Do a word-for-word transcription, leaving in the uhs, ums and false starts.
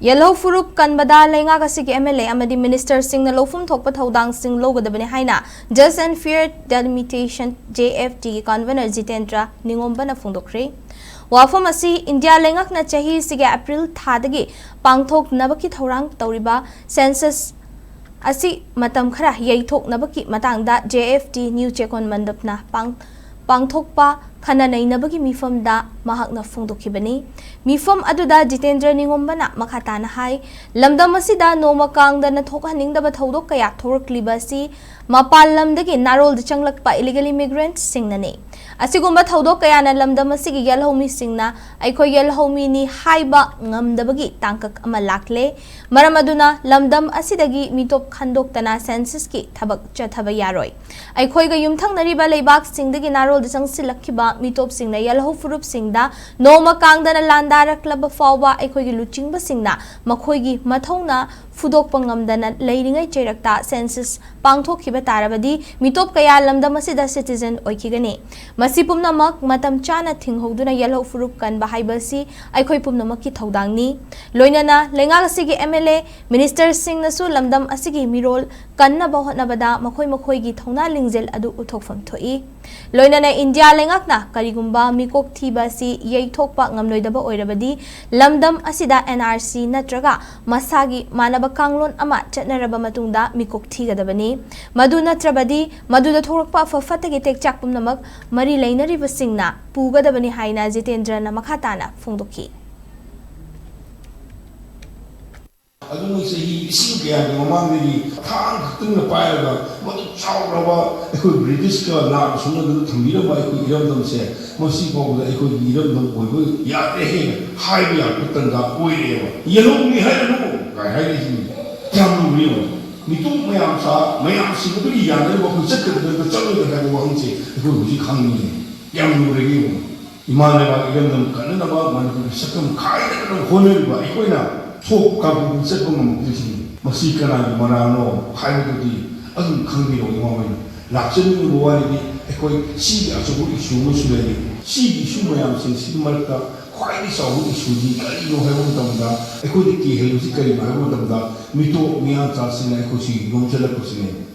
ꯌꯦꯜꯍꯧ ꯐꯨꯔꯨꯞ ꯀꯟꯕꯗ ꯂꯩꯉꯥꯛ ꯑꯁꯤꯒꯤ M L A ꯑꯃꯗꯤ ꯃꯤꯅꯤꯁꯇꯔꯁꯤꯡꯅ ꯂꯧꯐꯝ ꯊꯣꯛꯄ ꯊꯧꯗꯥꯡꯁꯤꯡ ꯂꯧꯒꯗꯕꯅꯤ ꯍꯥꯏꯅ Just and Fair Delimitation, J F D ꯒꯤ ꯀꯟꯚꯦꯅꯔ ꯖꯤꯇꯦꯟꯗ꯭ꯔ ꯅꯤꯉꯣꯝꯕꯅ ꯐꯣꯡꯗꯣꯛꯈ꯭ꯔꯦ꯫ ꯋꯥꯐꯝ ꯑꯁꯤ ꯏꯟꯗꯤꯌꯥ ꯂꯩꯉꯥꯛꯅ ꯆꯍꯤꯁꯤꯒꯤ ꯑꯦꯄ꯭ꯔꯤꯜ ꯊꯥꯗꯒꯤ ꯄꯥꯡꯊꯣꯛꯅꯕꯒꯤ ꯊꯧꯔꯥꯡ ꯇꯧꯔꯤꯕ ꯁꯦꯟꯁꯁ ꯑꯁꯤ ꯃꯇꯝ ꯈꯔ ꯌꯩꯊꯣꯛꯅꯕꯒꯤ ꯃꯇꯥꯡꯗ J F D ꯅ꯭ꯌꯨ ꯆꯦꯀꯣꯟ ꯃꯟꯗꯞꯅ ꯄꯥꯡ-, ꯄꯥꯡꯊꯣꯛꯄ ꯈꯟꯅ ꯅꯩꯅꯕꯒꯤ ꯃꯤꯐꯝꯗ ꯃꯍꯥꯛꯅ ꯐꯣꯡꯗꯣꯛꯈꯤꯕꯅꯤ꯫ ꯃꯤꯐꯝ ꯑꯗꯨꯗ ꯖꯤꯇꯦꯟꯗ꯭ꯔ ꯅꯤꯉꯣꯝꯕꯅ ꯃꯈꯥ ꯇꯥꯅ ꯍꯥꯏ, ꯂꯝꯗꯝ ꯑꯁꯤꯗ ꯅꯣꯡꯃ ꯀꯥꯡꯗꯅ ꯊꯣꯛꯍꯟꯅꯤꯡꯗꯕ ꯊꯧꯗꯣꯛ ꯀꯌꯥ ꯊꯣꯔꯛꯂꯤꯕ ꯑꯁꯤ ꯃꯄꯥꯟ ꯂꯝꯗꯒꯤ ꯅꯥꯔꯣꯜꯗ ꯆꯪꯂꯛꯄ illegal immigrant ꯁꯤꯡꯅꯅꯤ꯫ ꯑꯁꯤꯒꯨꯝꯕ ꯊꯧꯗꯣꯛ ꯀꯌꯥꯅ ꯂꯝꯗꯝ ꯑꯁꯤꯒꯤ ꯌꯦꯜꯍꯧꯃꯤꯁꯤꯡꯅ ꯑꯩꯈꯣꯏ ꯌꯦꯜꯍꯧꯃꯤꯅꯤ ꯍꯥꯏꯕ ꯉꯝꯗꯕꯒꯤ ꯇꯥꯡꯀꯛ ꯑꯃ ꯂꯥꯛꯂꯦ꯫ ꯃꯔꯝ ꯑꯗꯨꯅ ꯂꯝꯗꯝ ꯑꯁꯤꯗꯒꯤ ꯃꯤꯇꯣꯞ ꯈꯟꯗꯣꯛꯇꯅ ꯁꯦꯟꯁꯁꯀꯤ ꯊꯕꯛ ꯆꯠꯊꯕ ꯌꯥꯔꯣꯏ꯫ ꯑꯩꯈꯣꯏꯒ ꯌꯨꯝꯊꯪꯅꯔꯤꯕ ꯂꯩꯕꯥꯛꯁꯤꯡꯗꯒꯤ ꯅꯥꯔꯣꯜꯗ ꯆꯪꯁꯤꯜꯂꯛꯈꯤꯕ ꯃꯤꯇꯣꯞꯁꯤꯡꯅ ꯌꯦꯜꯍꯧ ꯐꯨꯔꯨꯞꯁꯤꯡꯗ ꯅꯣꯡꯃ ꯀꯥꯡꯗꯅ ꯂꯥꯟꯗꯥꯔꯛꯂꯕ ꯐꯥꯎꯕ ꯑꯩꯈꯣꯏꯒꯤ ꯂꯨꯆꯤꯡꯕꯁꯤꯡꯅ ꯃꯈꯣꯏꯒꯤ ꯃꯊꯧꯅ ꯐꯨꯗꯣꯛꯄ ꯉꯝꯗꯅ ꯂꯩꯔꯤꯉꯩ ꯆꯩꯔꯛꯇ ꯁꯦꯟꯁꯁ ꯄꯥꯡꯊꯣꯛꯈꯤꯕ ꯇꯥꯔꯕꯗꯤ ꯃꯤꯇꯣꯞ ꯀꯌꯥ ꯂꯝꯗꯝ ꯑꯁꯤꯗ citizen ꯑꯣꯏꯈꯤꯒꯅꯤ꯫ ꯃꯁꯤ ꯄꯨꯝꯅꯃꯛ ꯃꯇꯝ ꯆꯥꯅ ꯊꯤꯡꯍꯧꯗꯨꯅ ꯌꯦꯜꯍꯧ ꯐꯨꯔꯨꯞ ꯀꯟꯕ ꯍꯥꯏꯕꯁꯤ ꯑꯩꯈꯣꯏ ꯄꯨꯝꯅꯃꯛꯀꯤ ꯊꯧꯗꯥꯡꯅꯤ꯫ ꯂꯣꯏꯅꯅ ꯂꯩꯉꯥꯛ ꯑꯁꯤꯒꯤ M L A, ꯃꯤꯅꯤꯁꯇꯔꯁꯤꯡꯅꯁꯨ ꯂꯝꯗꯝ ꯑꯁꯤꯒꯤ ꯃꯤꯔꯣꯜ ꯀꯟꯅꯕ ꯍꯣꯠꯅꯕꯗ ꯃꯈꯣꯏ ꯃꯈꯣꯏꯒꯤ ꯊꯧꯅꯥ ꯂꯤꯡꯖꯦꯜ ꯑꯗꯨ ꯎꯠꯊꯣꯛꯐꯝ ꯊꯣꯛꯏ꯫ ꯂꯣꯏꯅꯅ ꯏꯟꯗꯤꯌꯥ ꯂꯩꯉꯥꯛꯅ ꯀꯔꯤꯒꯨꯝꯕ ꯃꯤꯀꯣꯛ ꯊꯤꯕ ꯑꯁꯤ ꯌꯩꯊꯣꯛꯄ ꯉꯝꯂꯣꯏꯗꯕ ꯑꯣꯏꯔꯕꯗꯤ ꯂꯝꯗꯝ ꯑꯁꯤꯗ N R C ꯅꯠꯇ꯭ꯔꯒ ꯃꯁꯥꯒꯤ ꯃꯥꯟꯅꯕ ꯀꯥꯡꯂꯣꯟ ꯑꯃ ꯆꯠꯅꯔꯕ ꯃꯇꯨꯡꯗ ꯃꯤꯀꯣꯛ ꯊꯤꯒꯗꯕꯅꯤ꯫ ꯃꯗꯨ ꯅꯠꯇ꯭ꯔꯕꯗꯤ ꯃꯗꯨꯗ ꯊꯣꯛꯂꯛꯄ ꯑꯐ ꯐꯠꯇꯒꯤ ꯇꯦꯛꯆꯥꯛ ꯄꯨꯝꯅꯃꯛ ꯃꯔꯤ ꯂꯩꯅꯔꯤꯕꯁꯤꯡꯅ ꯄꯨꯒꯗꯕꯅꯤ ꯍꯥꯏꯅ ꯖꯤꯇꯦꯟꯗ꯭ꯔꯅ ꯃꯈꯥ ꯇꯥꯅ ꯐꯣꯡꯗꯣꯛꯈꯤ꯫ ꯑꯗꯨ ꯃꯣꯏ ꯆꯍꯤ ꯂꯤꯁꯤꯡ ꯀꯌꯥꯒꯤ ꯃꯃꯥꯡꯗꯒꯤ ꯊꯥꯡ ꯈꯛꯇꯪꯅ ꯄꯥꯏꯔꯒ ꯃꯗꯨ ꯆꯥꯎꯔꯕ ꯑꯩꯈꯣꯏ ꯕ꯭ꯔꯤꯇꯤꯁꯀ ꯂꯥꯟ ꯁꯣꯛꯅꯗꯨꯅ ꯊꯝꯕꯤꯔꯝꯕ ꯑꯩꯈꯣꯏ ꯏꯔꯝꯗꯝꯁꯦ ꯉꯁꯤ ꯐꯥꯎꯕꯗ ꯑꯩꯈꯣꯏꯒꯤ ꯏꯔꯝꯗꯝ ꯑꯣꯏꯕ ꯌꯥꯗ꯭ꯔꯦ ꯍꯥꯏꯅ ꯍꯥꯏꯕ ꯌꯥꯕ ꯇꯥꯟꯖꯥ ꯑꯣꯏꯔꯛꯑꯦꯕ꯫ "ꯌꯦꯜꯍꯧꯃꯤ ꯍꯥꯏꯔꯅꯨ" ꯀꯥꯏ ꯍꯥꯏꯔꯛꯏꯁꯤꯅꯤ꯫ ꯀꯌꯥꯝ ꯂꯨꯔꯦ ꯌꯦꯡꯉꯣ꯫ ꯃꯤꯇꯣꯞ ꯃꯌꯥꯝ ꯁꯥ-, ꯃꯌꯥꯝꯁꯤꯡ ꯑꯗꯨꯒꯤ ꯌꯥꯅꯔꯤꯕ ꯋꯥꯈꯜ ꯆꯠꯀꯗꯕ ꯅꯠꯇ꯭ꯔꯥ ꯆꯠꯂꯣꯏꯗ꯭ꯔꯥ ꯍꯥꯏꯕ ꯋꯥꯍꯪꯁꯦ ꯑꯩꯈꯣꯏ ꯍꯧꯖꯤꯛ ꯍꯪꯅꯤꯡꯉꯤ꯫ ꯀꯌꯥꯝ ꯂꯨꯔꯒꯦ ꯌꯦꯡꯉꯣ꯫ ꯏꯃꯥ ꯂꯩꯕꯥꯛ ꯏꯔꯝꯗꯝ ꯀꯟꯅꯅꯕ ꯃꯅꯤꯄꯨꯔꯒꯤ ꯁꯛꯇꯝ ꯈꯥꯏꯗꯅꯕ ꯍꯣꯠꯅꯔꯤꯕ ꯑꯩꯈꯣꯏꯅ ꯊꯣꯛ ꯀꯥꯡꯄꯣꯛꯄꯤ ꯆꯠꯄ ꯉꯝꯃꯛꯇ꯭ꯔꯤꯁꯤꯅꯤ꯫ ꯃꯁꯤ ꯀꯅꯥꯒꯤ ꯃꯔꯥꯜꯅꯣ ꯍꯥꯏꯕꯗꯨꯗꯤ ꯑꯗꯨꯝ ꯈꯪꯕꯤꯔꯣ꯫ ꯏꯃꯥ ꯍꯣꯏꯅ ꯂꯥꯛꯆꯅꯤꯡꯉꯤꯕ ꯋꯥꯔꯤꯗꯤ ꯑꯩꯈꯣꯏ ꯁꯤꯒꯤ ꯑꯆꯧꯕ ꯏꯁꯨ ꯑꯃꯁꯨ ꯂꯩꯔꯤ꯫ ꯁꯤꯒꯤ ꯏꯁꯨ ꯃꯌꯥꯝꯁꯤꯡꯁꯤꯒꯤ ꯃꯔꯛꯇ ꯈ꯭ꯋꯥꯏꯗꯒꯤ ꯆꯥꯎꯕ ꯏꯁꯨꯗꯤ ꯀꯔꯤꯅꯣ ꯍꯥꯏꯕ ꯃꯇꯝꯗ, ꯑꯩꯈꯣꯏꯗ ꯀꯤꯍꯜꯂꯤꯕꯁꯤ ꯀꯔꯤꯅꯣ ꯍꯥꯏꯕ ꯃꯇꯝꯗ, ꯃꯤꯇꯣꯞ ꯃꯤꯌꯥꯟꯆꯥꯁꯤꯡꯅ ꯑꯩꯈꯣꯏꯁꯤ ꯅꯣꯝꯁꯤꯜꯂꯛꯄꯁꯤꯅꯦ꯫